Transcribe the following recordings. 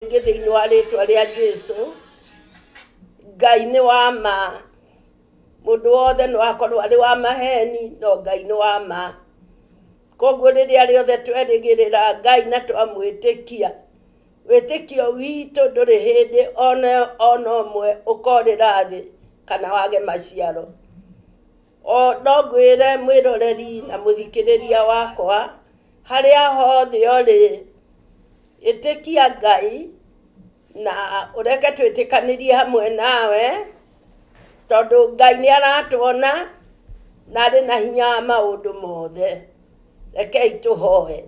Rĩngĩ thĩinĩ wa rĩtwa rĩa Jesu, Ngai nĩ wa ma. Mũndũ wothe no akorwo arĩ wa maheni, no Ngai nĩ wa ma. Koguo rĩrĩa rĩothe twerĩgĩrĩra Ngai na twamwĩtĩkia, wĩtĩkio witũ ndũrĩ hĩndĩ ona ona ũmwe ũkorĩra thĩ kana wage maciaro. O no ngwĩre mwĩroreri na mũthikĩrĩria wakwa, harĩa hothe ũrĩ, ĩtĩkia Ngai na ũreke twĩtĩkanĩrie hamwe nawe, tondũ Ngai nĩ aratuona na arĩ na hinya wa maũndũ mothe. Rekei tũhoe.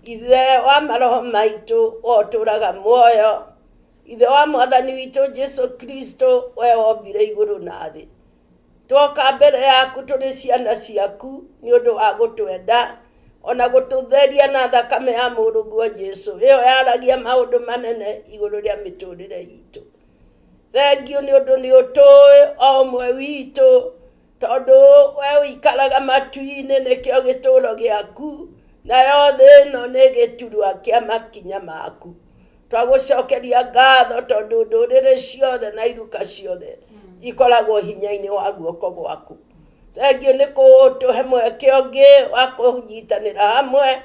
Ithe wa maroho maitũ we ũtũraga muoyo, Ithe wa mwathani witũ Jesu Kristo, we wombire igũrũ na thĩ. Twoka mbere yaku tũrĩ ciana ciaku nĩ ũndũ wa gũtwenda ona gũtũtheria na thakame ya mũrũguo Jesu ĩyo yaragia maũndũ manene igũrũ rĩa mĩtũrĩre itũ. Thengiũ nĩ ũndũ nĩ ũtũĩ o ũmwe witũ tondũ we ũikaraga matu-inĩ nĩkĩo gĩtũũro gĩaku nayo thĩ ĩno nĩ gĩturwa kĩa makinya maku. Twagũcokeria ngatho tondũ ndũrĩrĩ ciothe na iruka ciothe ikoragwo hinya-inĩ wa guoko gwaku. Thengiũ nĩ kũtũhe mweke ũngĩ wa kũnyitanĩra hamwe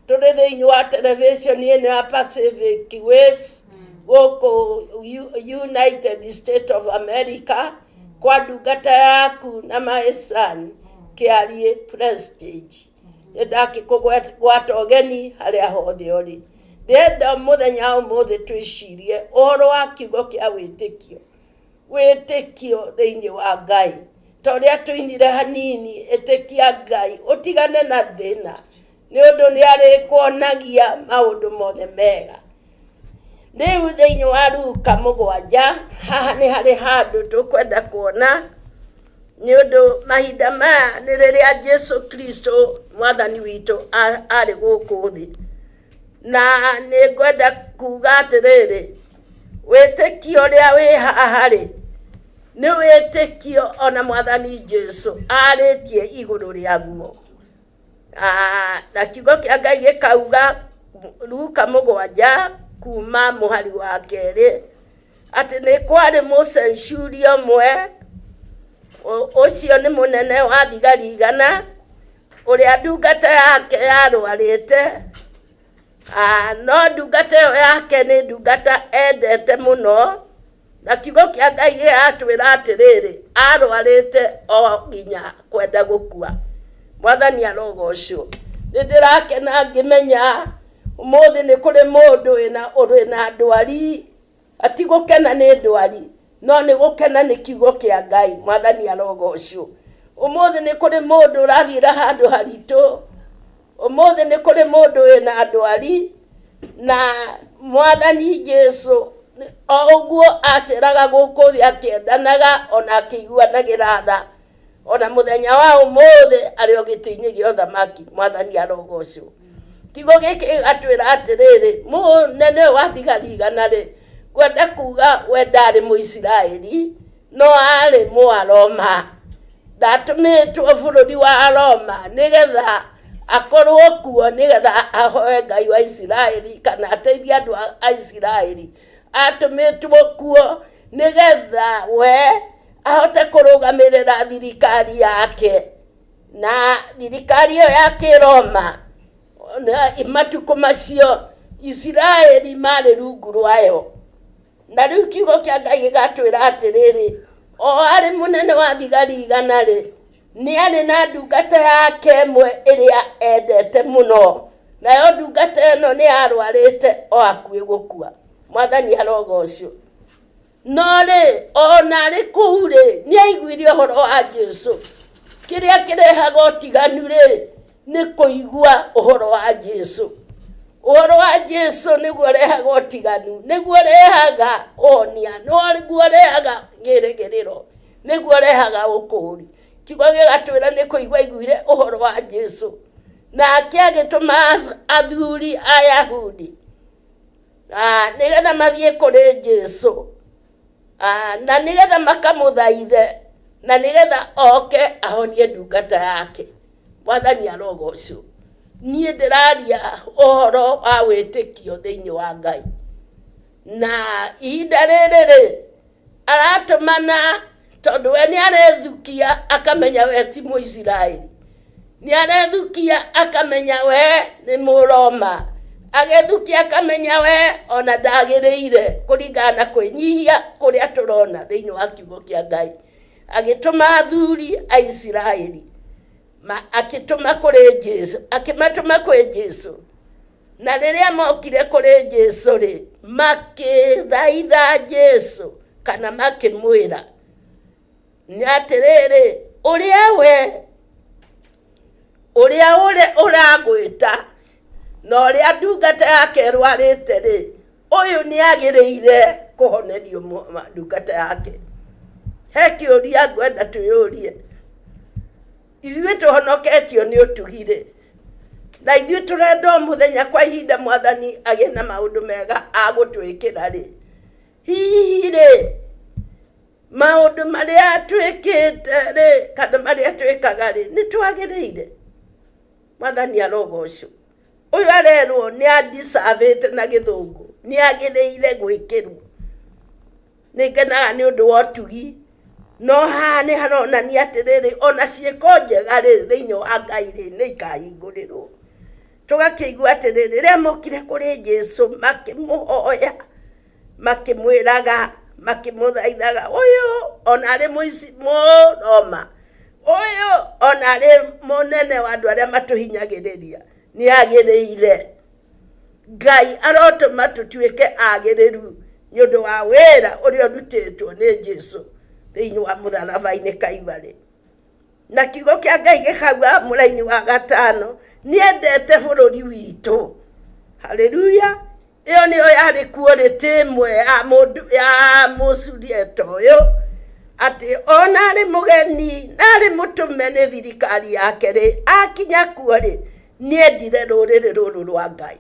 tũrĩ thĩinĩ wa television ĩno ya Pacific Waves gũkũ United States of America kwa ndungata yaku na my son Kĩariĩ Prestige. Nĩ ndakĩkũgwata ũgeni harĩa hothe ũrĩ. Ndĩrenda mũthenya wa ũmũthĩ twĩcirie ũhoro wa kiugo kĩa wĩtĩkio, wĩtĩkio thĩinĩ wa Ngai. Ta ũrĩa tũinire hanini, ĩtĩkia Ngai, ũtigane na thĩna, nĩ ũndũ nĩ arĩkuonagia maũndũ mothe mega. Rĩu thĩinĩ wa Luka 7, haha nĩ harĩ handũ tũkwenda kuona, nĩ ũndũ mahinda maya nĩ rĩrĩa Jesu Kristo mwathani witũ arĩ gũkũ thĩ. Na nĩ ngwenda kuga atĩrĩrĩ, wĩtĩkio ũrĩa wĩ haha rĩ, nĩ wĩtĩkio ona mwathani Jesu arĩtie igũrũ rĩaguo. Na kiugo kĩa Ngai gĩkauga Luka 7 kuma mũhari wa 2 atĩ nĩ kwarĩ mũcencuria ũmwe, ũcio nĩ mũnene wa thigari 100, ũrĩa ndungata yake yarwarĩte, no ndungata ĩyo yake nĩ ndungata endete mũno, na kiugo kĩa Ngai gĩratwĩra atĩrĩrĩ, arwarĩte o nginya kwenda gũkua. Mwathani arogocwo. Nĩ ndĩrakena ngĩmenya ũmũthĩ nĩ kũrĩ mũndũ wĩna wĩna ndwari, ti gũkena nĩ ndwari, no nĩ gũkena nĩ kiugo kĩa Ngai. Mwathani arogocwo. Ũmũthĩ nĩ kũrĩ mũndũ ũrathiĩra handũ haritũ. Ũmũthĩ nĩ kũrĩ mũndũ wĩna ndwari na mwathani Jesu o ũguo aceraga gũkũ thĩ akĩendanaga ona akĩiguanagĩra tha, ona mũthenya wa ũmũthĩ arĩ o gĩtĩ-inĩ gĩa ũthamaki, mwathani arogocwo. Kiugo gĩkĩ gĩgatwĩra atĩrĩrĩ, mũnene ũyũ wa thigari 100 rĩ, ngwenda kuga we ndarĩ Mũisiraeli, no arĩ Mũaroma. Ndatũmĩtwo bũrũri wa Roma nĩgetha akorwo kuo nĩgetha ahoe Ngai wa Isiraeli kana ateithie andũ a Isiraeli. Atũmĩtwo kuo nĩgetha we ahote kũrũgamĩrĩra thirikari yake na thirikari ĩyo ya Kĩroma matukũ macio Isiraeli marĩ rungu rwayo. Na rĩu kiugo kĩa Ngai gĩgatwĩra atĩrĩrĩ, o arĩ mũnene wa thigari 100 rĩ, nĩ arĩ na ndungata yake ĩmwe ĩrĩa endete mũno, nayo ndungata ĩno nĩ yarwarĩte o hakuhĩ gũkua. Mwathani arogocwo. No rĩ, ona arĩ kũu rĩ, nĩ aiguire ũhoro wa Jesu. Kĩrĩa kĩrehaga ũtiganu rĩ, nĩ kũigua ũhoro wa Jesu. Ũhoro wa Jesu nĩguo ũrehaga ũtiganu, nĩguo ũrehaga ũhonia, nĩguo ũrehaga kĩrĩgĩrĩro, nĩguo ũrehaga ũkũũri. Kiugo gĩgatwĩra nĩ kũigua aiguire ũhoro wa Jesu, nake agĩtũma athuri a Ayahudi nĩgetha mathiĩ kũrĩ Jesu na nĩgetha makamũthaithe na nĩgetha oke ahonie ndungata yake. Mwathani arogocwo. Niĩ ndĩraria ũhoro wa wĩtĩkio thĩinĩ wa Ngai. Na ihinda rĩrĩ rĩ, aratũmana tondũ we nĩ arethukia akamenya we ti Mũisiraeli, nĩ arethukia akamenya we nĩ Mũroma, agethukia akamenya we ona ndagĩrĩire kũringana na kwĩnyihia kũrĩa tũrona thĩinĩ wa kiugo kĩa Ngai. Agĩtũma athuri a Isiraeli, akĩtũma kũrĩ Jesu, akĩmatũma kwĩ Jesu. Na rĩrĩa mokire kũrĩ Jesu-rĩ, makĩthaitha Jesu kana makĩmwĩra nĩ atĩrĩrĩ, ũrĩa we ũrĩa ũragwĩta na ũrĩa ndungata yake ĩrwarĩte-rĩ, ũyũ nĩ agĩrĩire kũhonerio ndungata yake. He kĩũria ngwenda twĩyũrie. Ithuĩ tũhonoketio nĩ ũtugi-rĩ, na ithuĩ tũrenda o mũthenya kwa ihinda Mwathani agĩe na maũndũ mega agũtwĩkĩra-rĩ, hihi-rĩ, maũndũ marĩa twĩkĩte-rĩ, kana marĩa twĩkaga-rĩ, nĩ twagĩrĩire? Mwathani arogocwo. Ũyũ arerwo nĩ a deserve na gĩthũngũ, nĩ agĩrĩire gwĩkĩrwo. Nĩ ngenaga nĩ ũndũ wa ũtugi, no haha nĩ haronania atĩrĩrĩ, ona ciĩko njega rĩ, thĩinĩ wa Ngai rĩ, nĩ ikahingũrĩrwo. Tũgakĩigua atĩrĩrĩ, rĩrĩa mokire kũrĩ Jesu makĩmũhoya, makĩmwĩraga, makĩmũthaithaga, ũyũ ona arĩ Mũroma, ũyũ ona arĩ mũnene wa andũ arĩa matũhinyagĩrĩria, nĩ agĩrĩire. Ngai arotũma tũtuĩke agĩrĩru nĩ ũndũ wa wĩra ũrĩa ũrutĩtwo nĩ Jesu thĩinĩ wa mũtharaba-inĩ Kaibarĩ. Na kiugo kĩa Ngai gĩkauga mũraini wa gatano, nĩendete bũrũri witũ. Haleluya! Ĩyo nĩyo yarĩ quality ĩmwe ya mũndũ ya mũsurieta ũyũ, atĩ ona arĩ mũgeni na arĩ mũtũme nĩ thirikari yake rĩ, akinya kuo rĩ, nĩendire rũrĩrĩ rũrũ rwa Ngai.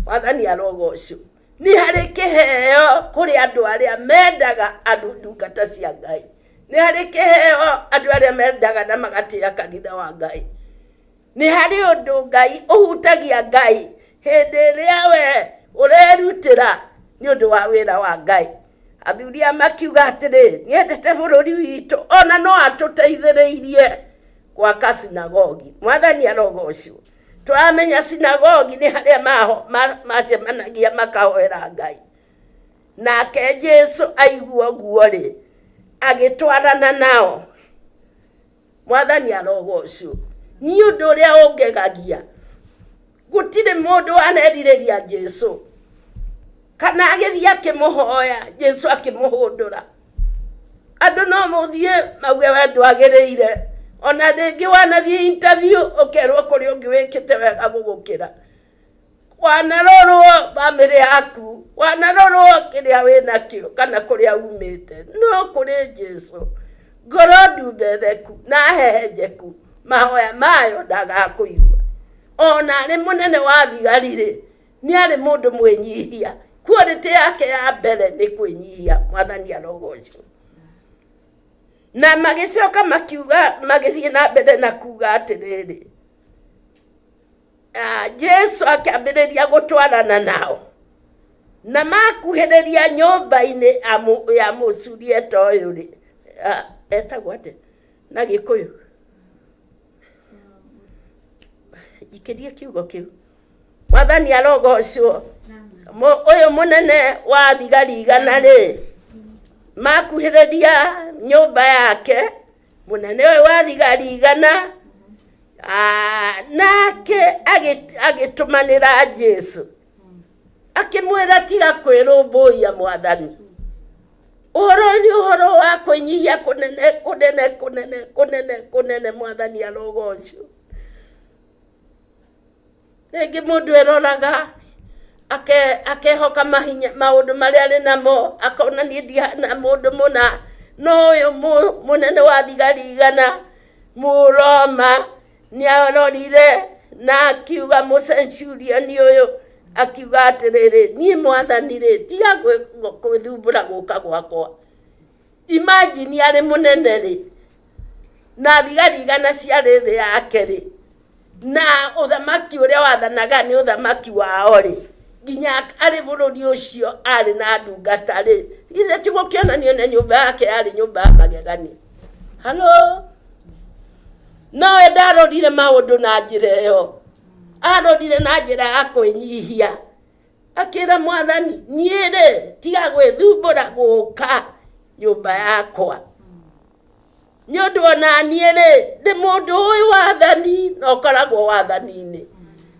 Mwathani arogocwo. Nĩ harĩ kĩheo kũrĩ andũ arĩa mendaga andũ ndungata cia Ngai. Nĩ harĩ kĩheo andũ arĩa mendaga na magatĩa kanitha wa Ngai. Nĩ harĩ ũndũ Ngai ũhutagia Ngai hĩndĩ ĩrĩa we ũrerutĩra nĩ ũndũ wa wĩra wa Ngai. Athuri aya makiuga atĩrĩ, nĩendete bũrũri witũ ona no atũteithĩrĩirie gwaka sinagogi. Mwathani arogocwo. Tũramenya sinagogi nĩ harĩa macemanagia makahoera Ngai. Nake Jesu aigua ũguo-rĩ, agĩtwarana nao. Mwathani arogocwo. Niĩ ũndũ ũrĩa ũngegagia, gũtirĩ mũndũ wanerirĩria Jesu kana agĩthiĩ akĩmũhoya, Jesu akĩmũhũndũra. Andũ no mũthiĩ mauge we ndwagĩrĩire, ona rĩngĩ wanathiĩ interview ũkerwo kũrĩ ũngĩ wĩkĩte wega gũgũkĩra. Wanarorwo bamĩrĩ yaku, wanarorwo kĩrĩa wĩnakĩo kana kũrĩa umĩte, no kũrĩ Jesu ngoro ndumbetheku na hehenjeku, mahoya mayo ndagakũigua. Ona arĩ mũnene wa thigari rĩ, nĩ arĩ mũndũ mwĩnyihia. Quality yake ya mbere nĩ kwĩnyihia. Mwathani arogocwo. Na magĩcoka makiuga, magĩthiĩ na mbere na kuga atĩrĩrĩ, Jesu akĩambĩrĩria gũtwarana nao na makuhĩrĩria nyũmba-inĩ ya mũsurieta ũyũ rĩ, etagwo atĩa na Gĩkũyũ? Njikĩrie kiugo kĩu. Mwathani arogocwo. Ũyũ mũnene wa thigari igana rĩ, makuhĩrĩria nyũmba yake, mũnene ũyũ wa thigari igana nake agĩtũmanĩra Jesu akĩmwĩra tiga kwĩrũmbũiya Mwathani. Ũhoro ũyũ nĩ ũhoro wa kwĩnyihia kũnene kũnene kũnene kũnene kũnene. Mwathani arogocwo. Rĩngĩ mũndũ eroraga akehoka mahinya maũndũ marĩa arĩ namo, akona niĩ ndihana mũndũ mũna, no ũyũ mũnene wa thigari igana Mũroma nĩ arorire na akiuga mũcenjuriani ũyũ akiuga atĩrĩrĩ, niĩ Mwathani rĩ, tiga gwĩthumbũra gũka gwakwa. Imagine arĩ mũnene rĩ, na thigari igana ciarĩ thĩ yake rĩ, na ũthamaki ũrĩa wathanaga nĩ ũthamaki wao rĩ, Nginya arĩ bũrũri ũcio arĩ na ndungata rĩ, githĩ ti gũkĩonanio na nyũmba yake yarĩ nyũmba ya magegania? Halo, nowe ndarorire maũndũ na njĩra ĩyo, arorire na njĩra ya kwĩnyihia, akĩra Mwathani, niĩ rĩ, tiga gwĩthumbũra gũka nyũmba yakwa, nĩ ũndũ ona niĩ rĩ, ndĩ mũndũ ũĩ wathani na ũkoragwo wathani-inĩ.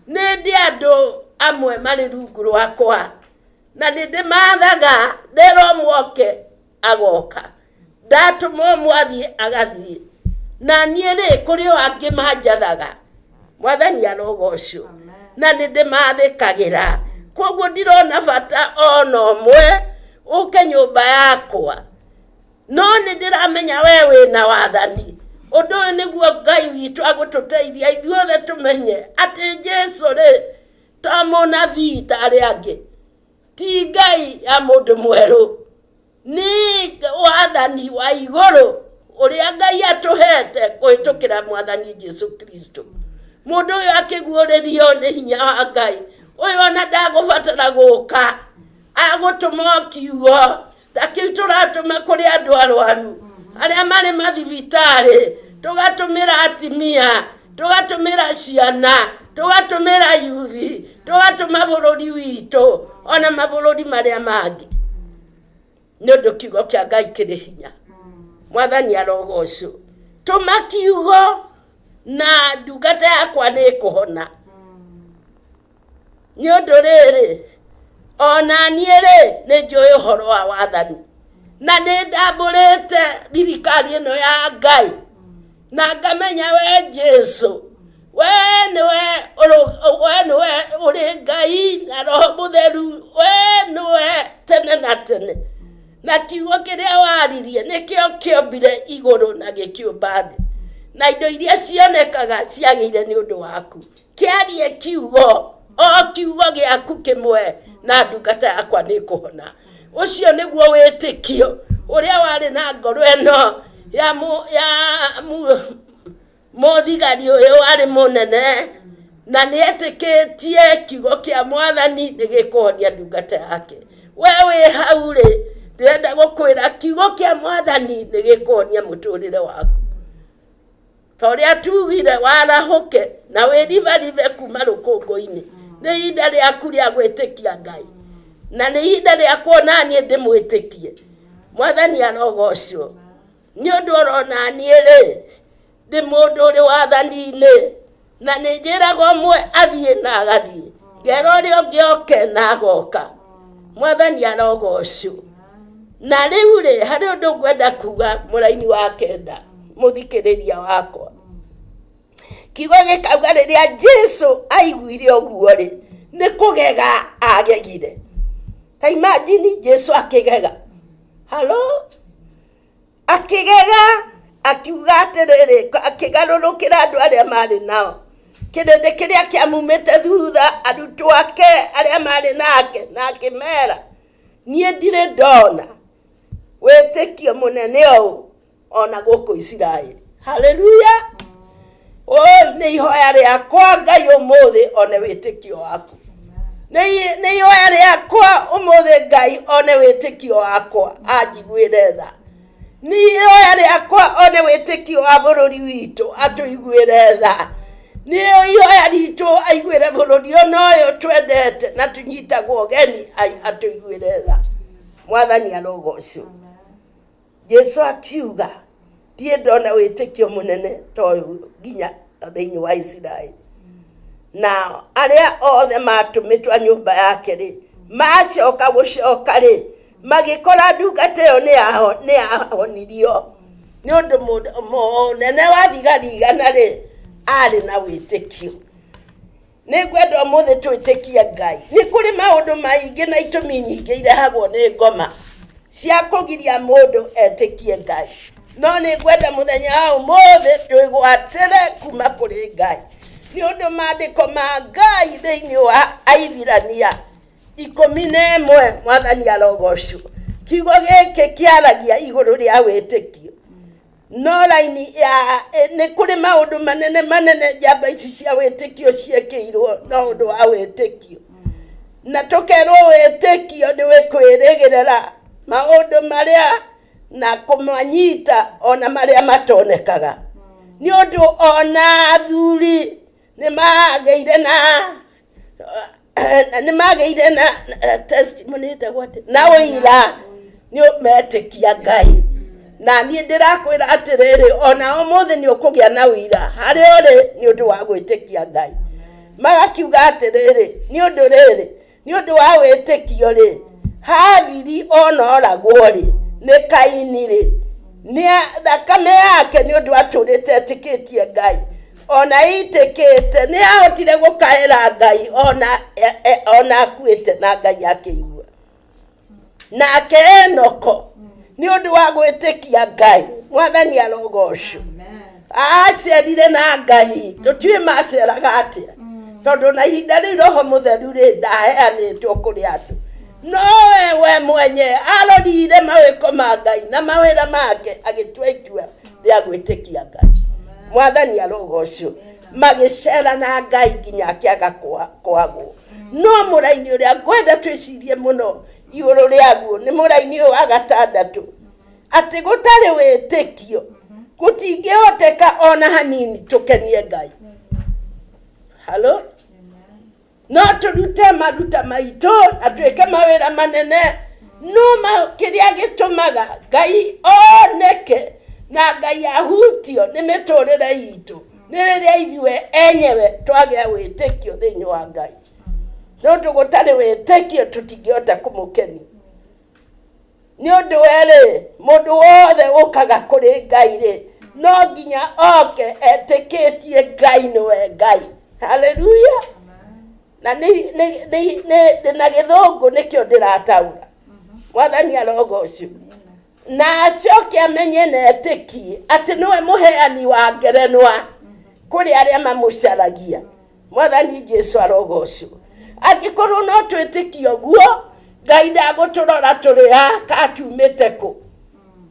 Nĩ ndĩ andũ amwe marĩ rungu rwakwa na nĩ ndĩmathaga, ndera ũmwe oke agoka, ndatũma ũmwe athiĩ agathiĩ, na niĩ rĩ, kũrĩ o angĩ manjathaga. Mwathani arogocwo. Na nĩ ndĩmathĩkagĩra, koguo ndirona bata ona ũmwe ũke nyũmba yakwa, no nĩ ndĩramenya we wĩna wathani. Ũndũ ũyũ nĩguo Ngai witũ agũtũteithia ithuothe tũmenye atĩ Jesu rĩ, to mũnabii ta arĩa angĩ, ti Ngai ya mũndũ mwerũ, nĩ wathani wa igũrũ ũrĩa Ngai atũhete kũhĩtũkĩra Mwathani Jesu Kristo. Mũndũ ũyũ akĩguũrĩrio nĩ hinya wa Ngai ũyũ, ona ndagũbatara gũka, agũtũma o kiugo ta kĩu tũratũma kũrĩ andũ arwaru arĩa marĩ mathibitarĩ, tũgatũmĩra atimia, tũgatũmĩra ciana, tũgatũmĩra yuthi, tũgatũma bũrũri witũ ona mabũrũri marĩa mangĩ, nĩ ũndũ kiugo kĩa Ngai kĩrĩ hinya. Mwathani arogocwo. Tũma kiugo na ndungata yakwa nĩ ĩkũhona, nĩ ũndũ rĩrĩ, ona niĩ rĩ, nĩ njũĩ ũhoro wa wathani na nĩ ndambũrĩte thirikari ĩno ya Ngai, na ngamenya we Jesu, we nĩwe we nĩwe ũrĩ Ngai na Roho Mũtheru, we nĩwe tene na tene, na kiugo kĩrĩa waririe nĩkĩo kĩombire igũrũ na gĩkĩũmba thĩ, na indo iria cionekaga ciagĩire nĩ ũndũ waku. Kĩarie kiugo, o kiugo gĩaku kĩmwe, na ndungata yakwa nĩ kũhona. Ũcio nĩguo wĩtĩkio ũrĩa warĩ na ngoro ĩno ya mũthigari ũyũ warĩ mũnene, na nĩ etĩkĩtie kiugo kĩa Mwathani nĩ gĩkũhonia ndungata yake. We wĩ hau rĩ, ndĩrenda gũkwĩra kiugo kĩa Mwathani nĩ gĩkũhonia mũtũrĩre waku. Ta ũrĩa tugire, warahũke na wĩribaribe kuma rũkũngũ-inĩ. Nĩ ihinda rĩaku rĩa gwĩtĩkia Ngai, na nĩ ihinda rĩa kuona niĩ ndĩmwĩtĩkie. Mwathani arogocwo. Nĩ ũndũ orona niĩ rĩ, ndĩ mũndũ ũrĩ wathani-inĩ, na nĩ njĩraga ũmwe athiĩ na agathiĩ, ngera ũrĩa ũngĩ oke na agoka. Mwathani arogocwo. Na rĩu rĩ, harĩ ũndũ ngwenda kuga mũraini wa kenda, mũthikĩrĩria wakwa. Kiugo gĩkauga rĩrĩa Jesu aiguire ũguo rĩ, nĩ kũgega agegire. Ta imagine Jesu akĩgega. Halo? Akĩgega, akiuga atĩrĩrĩ, akĩgarũrũkĩra andũ arĩa marĩ nao, kĩrĩndĩ kĩrĩa kĩamumĩte thutha, arutwo ake arĩa marĩ nake, na akĩmera, niĩ ndirĩ ndona wĩtĩkio mũnene ũũ ona gũkũ Isiraeli. Haleluya! Oi, nĩ ihoya rĩakwa Ngai ũmũthĩ one wĩtĩkio waku. Nĩ ihoya rĩakwa ũmũthĩ Ngai one wĩtĩkio wakwa, anjiguĩre tha. Nĩ ihoya rĩakwa one wĩtĩkio wa bũrũri witũ, atũiguĩre tha. Nĩ ihoya ritũ aiguĩre bũrũri ona ũyũ twendete na tũnyitagwo ũgeni, atũiguĩre tha. Mwathani arogocwo. Jesu akiuga, ndirĩ ndona wĩtĩkio mũnene ta ũyũ nginya thĩinĩ wa Isiraeli. Na arĩa othe matũmĩtwo a nyũmba yake rĩ, macoka gũcoka rĩ, magĩkora ndungata ĩyo nĩ yahonirio, nĩ ũndũ mũnene wa thigari 100 rĩ, arĩ na wĩtĩkio. Nĩ ngwenda ũmũthĩ twĩtĩkie Ngai. Nĩ kũrĩ maũndũ maingĩ na itũmi nyingĩ irehagwo nĩ ngoma cia kũgiria mũndũ etĩkie Ngai. No nĩ ngwenda mũthenya wa ũmũthĩ twĩgwatĩre kuma kũrĩ Ngai. Nĩ ũndũ maandĩko ma Ngai thĩinĩ wa Aibirania 11, Mwathani arogocwo. Kiugo gĩkĩ kĩaragia igũrũ rĩa wĩtĩkio. No raini ya nĩ kũrĩ maũndũ manene manene njamba ici cia wĩtĩkio ciĩkĩirwo no ũndũ wa wĩtĩkio. Na tũkerwo wĩtĩkio nĩ kwĩrĩgĩrĩra maũndũ marĩa na kũmanyita ona marĩa matonekaga. Nĩ ũndũ ona athuri nĩ magĩire na nĩ magĩire na testimony ĩtagwo atĩa? Na ũira nĩ metĩkia Ngai. Na niĩ ndĩrakwĩra atĩrĩrĩ, ona ũmũthĩ nĩ ũkũgĩa na ũira harĩa ũrĩ nĩ ũndũ wa gwĩtĩkia Ngai. Magakiuga atĩrĩrĩ, nĩ ũndũ rĩrĩ, nĩ ũndũ wa wĩtĩkio rĩ, Habili ona oragwo rĩ, nĩ Kaini rĩ, nĩ thakame yake nĩ ũndũ atũrĩte etĩkĩtie Ngai, ona ĩitĩkĩte nĩ ahotire gũkaĩra Ngai ona ona akuĩte na Ngai akĩigua. Nake Enoko nĩ ũndũ wa gwĩtĩkia Ngai, Mwathani arogocwo, acerire na Ngai, tũtiũĩ maceraga atĩa, tondũ na ihinda rĩu Roho Mũtheru rĩ ndaheanĩtwo kũrĩ andũ, no we we mwenye arorire mawĩko ma Ngai na mawĩra make agĩtua itua rĩa gwĩtĩkia Ngai. Mwathani arogocwo. Magĩcera na Ngai nginya akĩaga kwagwo. No mũraini ũrĩa ngwenda twĩcirie mũno igũrũ rĩaguo nĩ mũraini ũyũ wa gatandatũ, atĩ gũtarĩ wĩtĩkio gũtingĩhoteka ona hanini tũkenie Ngai. Halo? No tũrute maruta maitũ na twĩke mawĩra manene, no kĩrĩa gĩtũmaga Ngai oneke na Ngai ahutio nĩ mĩtũrĩre itũ nĩ rĩrĩa ithuĩ enyewe twagĩa wĩtĩkio thĩinĩ wa Ngai. Nĩ ũndũ gũtarĩ wĩtĩkio tũtingĩhota kũmũkenia. Nĩ ũndũ we-rĩ, mũndũ wothe ũkaga kũrĩ Ngai-rĩ, no nginya oke etĩkĩtie Ngai nĩwe Ngai. Haleluya! Na ndĩ na gĩthũngũ nĩkĩo ndĩrataũra. Mwathani arogocwo. Na acoke amenye na etĩkie atĩ nĩwe mũheani wa ngerenwa kũrĩ arĩa mamũcaragia. Mwathani Jesu arogocwo. Angĩkorwo no twĩtĩkie ũguo, Ngai ndagũtũrora tũrĩ a ka tumĩte kũ.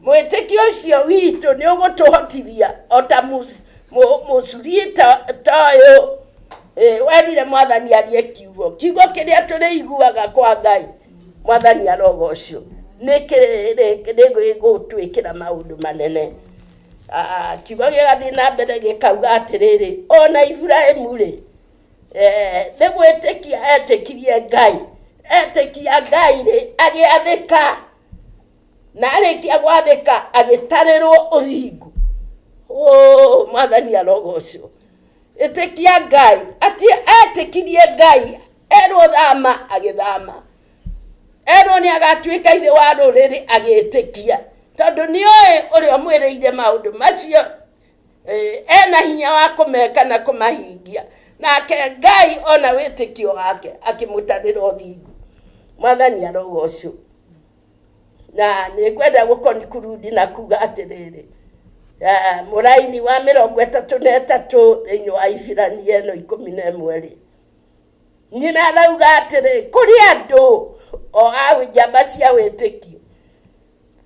Mwĩtĩkio ũcio witũ nĩ ũgũtũhotithia o ta mũcurie ta ũyũ werire Mwathani arie kiugo. Kiugo kĩrĩa tũrĩiguaga kwa Ngai, Mwathani arogocwo, nĩ gĩgũtwĩkĩra maũndũ manene. Kiugo gĩgathiĩ na mbere gĩkauga atĩrĩrĩ, ona Iburahimu rĩ, nĩ gwĩtĩkia etĩkirie Ngai, etĩkia Ngai rĩ, agĩathĩka, na arĩkia gwathĩka agĩtarĩrwo ũthingu. Oh, Mwathani arogocwo. Ĩtĩkia Ngai, atĩ etĩkirie Ngai, erwo thama agĩthama, erwo nĩ agatuĩka ithe wa rũrĩrĩ agĩtĩkia, tondũ nĩ oĩ ũrĩa ũmwĩrĩire maũndũ macio ena hinya wa kũmeka na kũmahingia. Nake Ngai ona wĩtĩkio wake akĩmũtarĩra ũthingu. Mwathani arogocwo. Na nĩ ngwenda gũkonikurundi na kuga atĩrĩrĩ, mũraini wa 33 thĩinĩ wa Ibirania ĩno 11 rĩ, nyina arauga atĩrĩ, kũrĩ andũ o a njamba cia wĩtĩkio,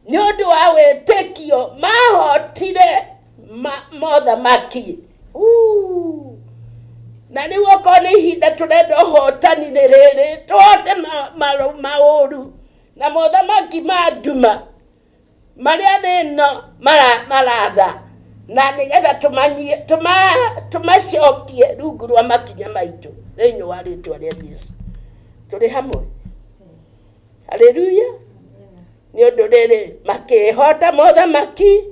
nĩ ũndũ wa wĩtĩkio mahotire mothamaki. Na rĩu okorwo nĩ ihinda tũrenda ũhotani nĩ rĩrĩ, tũhote maũru na mothamaki ma nduma marĩa thĩ ĩno maratha, na nĩgetha tũmacokie rungu rwa makinya maitũ thĩinĩ wa rĩtwa rĩa Jesu. Tũrĩ hamwe. Haleluya. Nĩ ũndũ rĩrĩ, makĩhota mothamaki,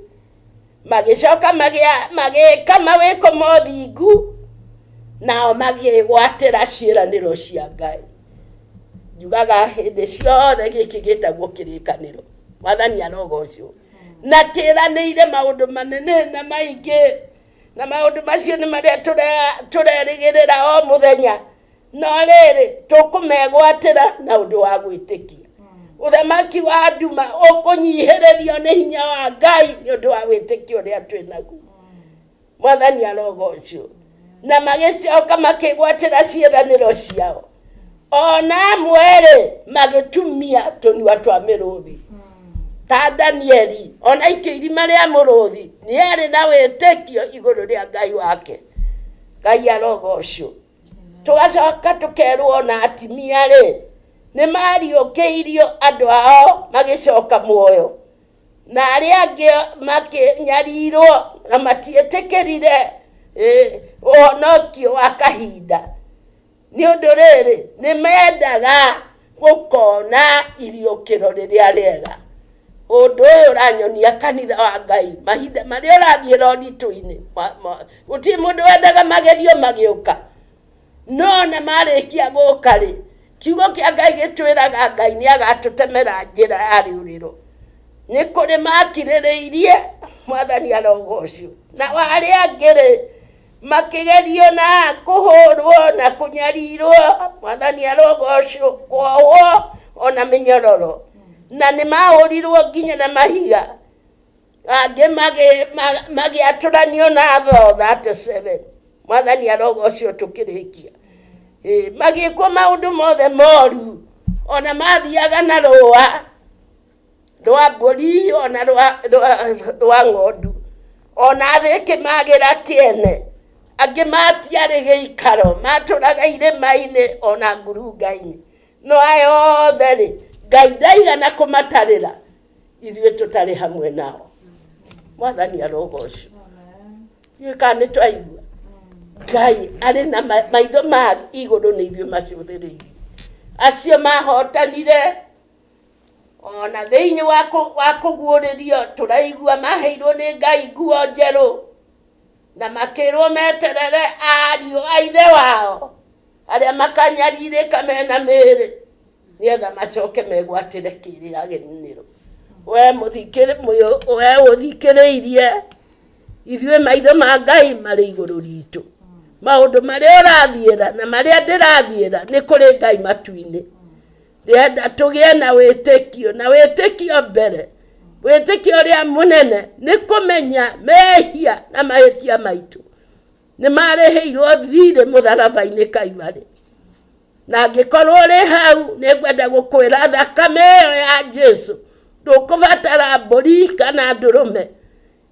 magĩcoka magĩka mawĩko mothingu, nao magĩgwatĩra ciĩranĩro cia Ngai. Njugaga hĩndĩ ciothe gĩkĩ gĩtagwo kĩrĩkanĩro. Mwathani arogocwo. Na kĩranĩire maũndũ manene na maingĩ, na maũndũ macio nĩ marĩa tũrerĩgĩrĩra o mũthenya. No rĩrĩ, tũkũmegwatĩra na ũndũ wa gwĩtĩkia. Ũthamaki wa nduma ũkũnyihĩrĩrio nĩ hinya wa Ngai nĩ ũndũ wa wĩtĩkio ũrĩa twĩ naguo. Mwathani arogocwo. Na magĩcoka makĩgwatĩra ciĩranĩro ciao. Ona amwe-rĩ, magĩtumia tũnua twa mĩrũthi. Ta Danieli, ona aikio irima rĩa mũrũthi, nĩ arĩ na wĩtĩkio igũrũ rĩa Ngai wake. Ngai arogocwo. Tũgacoka tũkerwo ona atimia rĩ, Nĩ mariũkĩirio andũ ao magĩcoka muoyo, na arĩa angĩ makĩnyarirwo na matiĩtĩkĩrire ũhonokio wa kahinda. Nĩ ũndũ rĩrĩ, nĩ mendaga gũkona iriũkĩro rĩrĩa rĩega. Ũndũ ũyũ ũranyonia kanitha wa Ngai, mahinda marĩa ũrathiĩ roritũ-inĩ, gũtirĩ mũndũ wendaga magerio magĩũka. No ona marĩkia gũka rĩ, kiugo kĩa Ngai gĩtwĩraga Ngai nĩ agatũtemera njĩra ya rĩũrĩro. Nĩ kũrĩ makirĩrĩirie, Mwathani arogocwo. Na arĩa angĩ rĩ, makĩgerio na kũhũrwo na kũnyarirwo, Mwathani arogocwo, kuohwo ona mĩnyororo. Na nĩ mahũrirwo nginya na mahiga. Angĩ magĩatũranio na thoo 37. Mwathani arogocwo tũkĩrĩkia. Magĩkwo maũndũ mothe moru, ona mathiaga na rũa rwa mbũri ona rwa ng'ondu, ona thĩ ĩkĩmagĩra kĩene. Angĩ matiarĩ gĩikaro, matũraga irĩma-inĩ ona ngurunga-inĩ. No aya othe rĩ, Ngai ndaigana kũmatarĩra ithuĩ tũtarĩ hamwe nao. Mwathani arogocwo. Ndiũĩ kana nĩ twaigua. Ngai arĩ na maitho ma igũrũ nĩ ithuĩ macũthĩrĩirie. Acio mahotanire ona thĩinĩ wa kũguũrĩrio tũraigua maheirwo nĩ Ngai nguo njerũ na makĩrwo meterere ariũ a ithe wao arĩa makanyarirĩka mena mĩĩrĩ nĩgetha macoke megwatĩre kĩrĩagenĩro. We ũthikĩrĩirie, ithuĩ maitho ma Ngai marĩ igũrũ ritũ. Maũndũ marĩa ũrathiĩra na marĩa ndĩrathiĩra nĩ kũrĩ Ngai matu-inĩ. Ndĩrenda tũgĩe na wĩtĩkio, na wĩtĩkio mbere, wĩtĩkio ũrĩa mũnene nĩ kũmenya mehia na mahĩtia maitũ nĩ marĩhĩirwo thirĩ mũtharaba-inĩ Kaibarĩ. Na angĩkorwo ũrĩ hau, nĩ ngwenda gũkwĩra thakame ĩyo ya Jesu ndũkũbatara mbũri kana ndũrũme,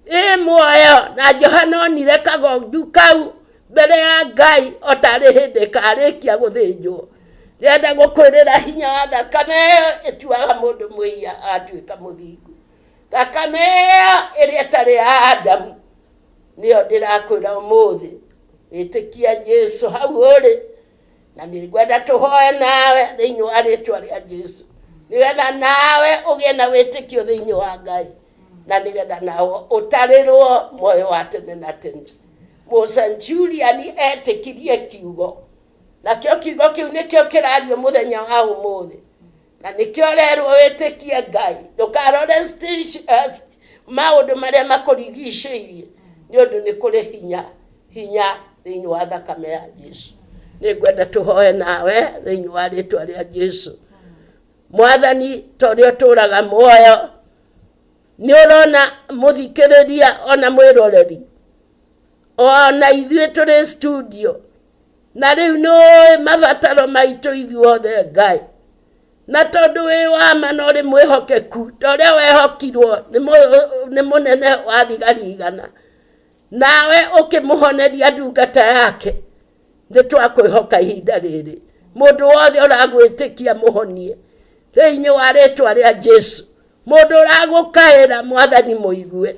ĩ muoyo. Na Johana onire kagondu kau mbere ya Ngai o tarĩ hĩndĩ karĩkia gũthĩnjwo. Ndĩrenda gũkwĩrĩra hinya wa thakame ĩyo ĩtuaga mũndũ mwĩhia agatuĩka mũthingu. Thakame ĩyo ĩrĩa ĩtarĩ ya Adamu nĩyo ndĩrakwĩra ũmũthĩ, wĩtĩkia Jesu hau ũrĩ, na nĩ ngwenda tũhoe nawe thĩinĩ wa rĩtwa rĩa Jesu, nĩgetha nawe ũgĩe na wĩtĩkio thĩinĩ wa Ngai, na nĩgetha nawe ũtarĩrwo muoyo wa tene na tene. Mũcenjuriani etĩkirie kiugo, nakĩo kiugo kĩu nĩkĩo kĩrario mũthenya wa ũmũthĩ, na nĩkĩo ũrerwo wĩtĩkie Ngai, ndũkarore maũndũ marĩa makũrigicĩirie, nĩ ũndũ nĩ kũrĩ hinya, hinya thĩinĩ wa thakame ya Jesu. Nĩ ngwenda tũhoe nawe thĩinĩ wa rĩtwa rĩa Jesu. Mwathani, ta ũrĩa ũtũraga muoyo, nĩ ũrona mũthikĩrĩria ona mwĩroreri, ona ithuĩ tũrĩ studio, na rĩu nĩ ũĩ mabataro maitũ ithuothe Ngai, na tondũ wĩ wa ma na ũrĩ mwĩhokeku ta ũrĩa wehokirwo nĩ mũnene wa thigari igana, nawe ũkĩmũhoneria ndungata yake, nĩ twakwĩhoka ihinda rĩrĩ. Mũndũ wothe ũragwĩtĩkia mũhonie thĩinĩ wa rĩtwa rĩa Jesu. Mũndũ ũragũkaĩra Mwathani mũigue.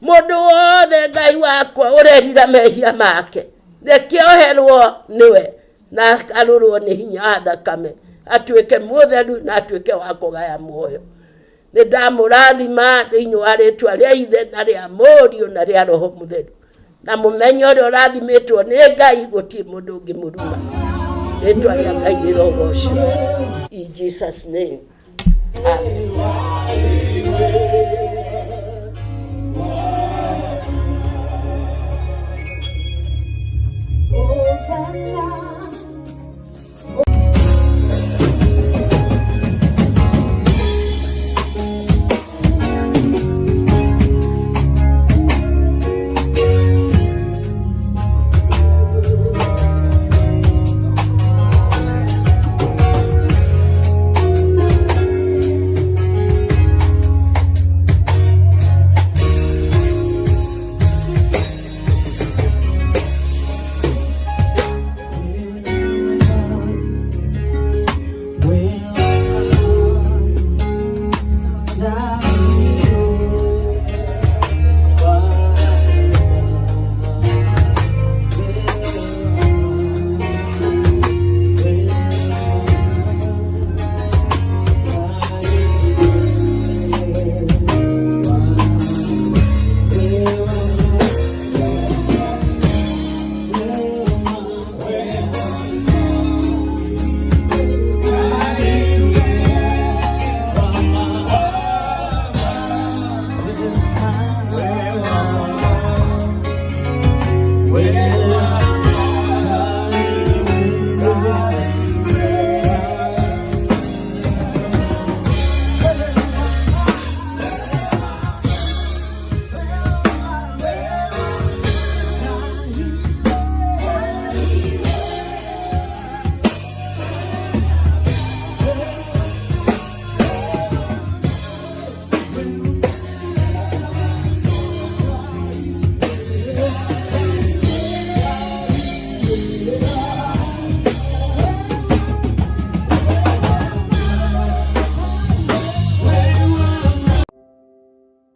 Mũndũ wothe Ngai wakwa ũrerira mehia make, reke oherwo nĩwe na akarũrwo nĩ hinya wa thakame, atuĩke mũtheru na atuĩke wa kũgaya muoyo. Nĩ ndamũrathima thĩinĩ wa rĩtwa rĩa Ithe na rĩa Mũriũ na rĩa Roho Mũtheru. Na mũmenye ũrĩa ũrathimĩtwo nĩ Ngai, gũtirĩ mũndũ ũngĩmũruma. Rĩtwa rĩa Ngai rĩrogocwo. In Jesus name. Amen.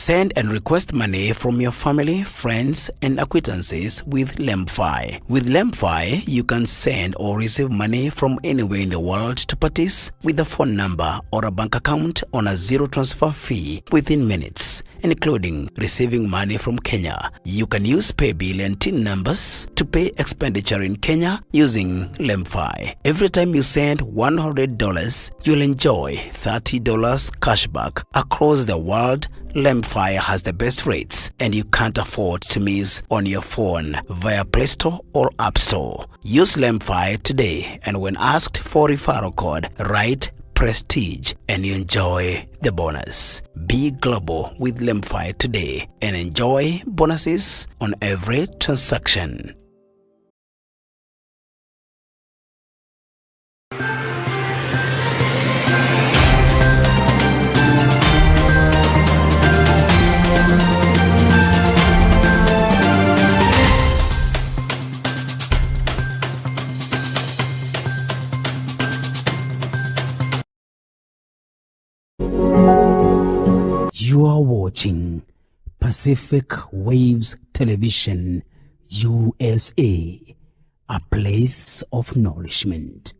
Send and request money from your family, friends, and acquaintances with LemFi. With LemFi, you can send or receive money from anywhere in the world to parties with a phone number or a bank account on a zero transfer fee within minutes, including receiving money from Kenya. You can use paybill and TIN numbers to pay expenditure in Kenya using LemFi. Every time you send $100, you'll enjoy $30 cashback across the world. LemFi has the best rates and you can't afford to miss on your phone via Play Store or App Store. Use LemFi today, and when asked for referral code, write Prestige and you enjoy the bonus. Be global with LemFi today and enjoy bonuses on every transaction. You are watching Pacific Waves Television, USA, a place of nourishment.